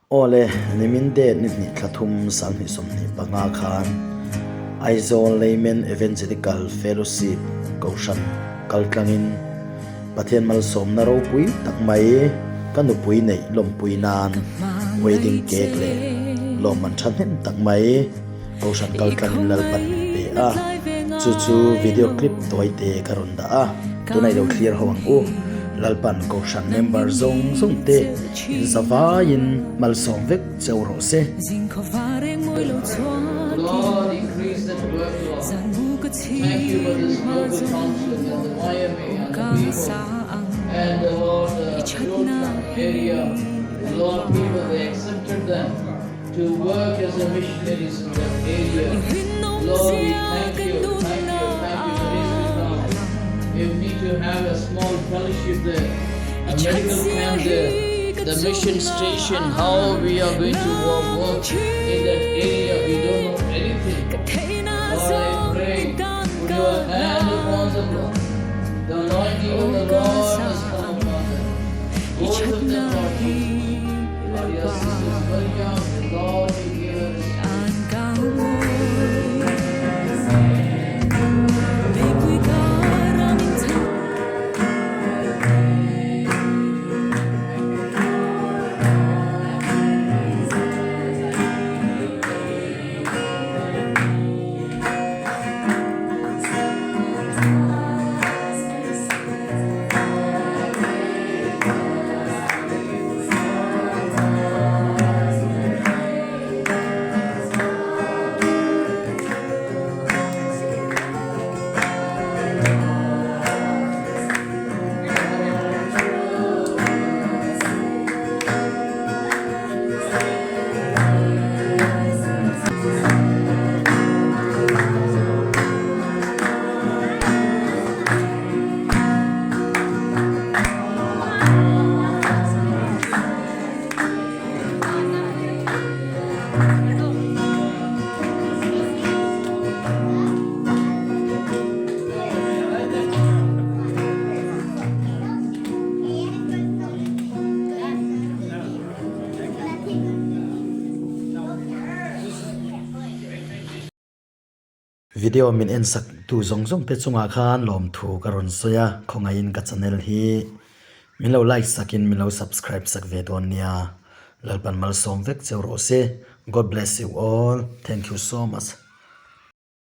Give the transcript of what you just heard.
Awle, nimin date ni hnih thla thum 2025 khan Aizawl Laymen Evangelical Fellowship Kohhran kaltlangin Pathian malsawmna ropui tak mai ka nupui neih lawmpui nan wedding cake leh lawmman thahnem tak mai Kohhran kaltlangin Lalpan min pe a, chu chu video clip tawite ka rawn dah a, tunah i lo thlir ho ang u. Lalpan Kohhran member zawng zawng te in zavaiin malsawm vek cheu rawh se. To work as a missionaries in that area. Lord, we thank you, thank you, thank you for this because we need to have a small fellowship there, a medical camp there, the mission station, how we are going to work, work in that area, we don't know anything. Lord, I pray, put your hand upon them, Lord. The anointing of the Lord must come upon them. Both of them, Lord Jesus. Video min en sak tu zawng zawng te chungah khan lawmthu ka rawn sawi a, khawngaihin ka channel hi min lo like sakin min lo subscribe sak ve dawn nia, Lalpan malsawm vek cheu rawh se, God bless you all, thank you so much.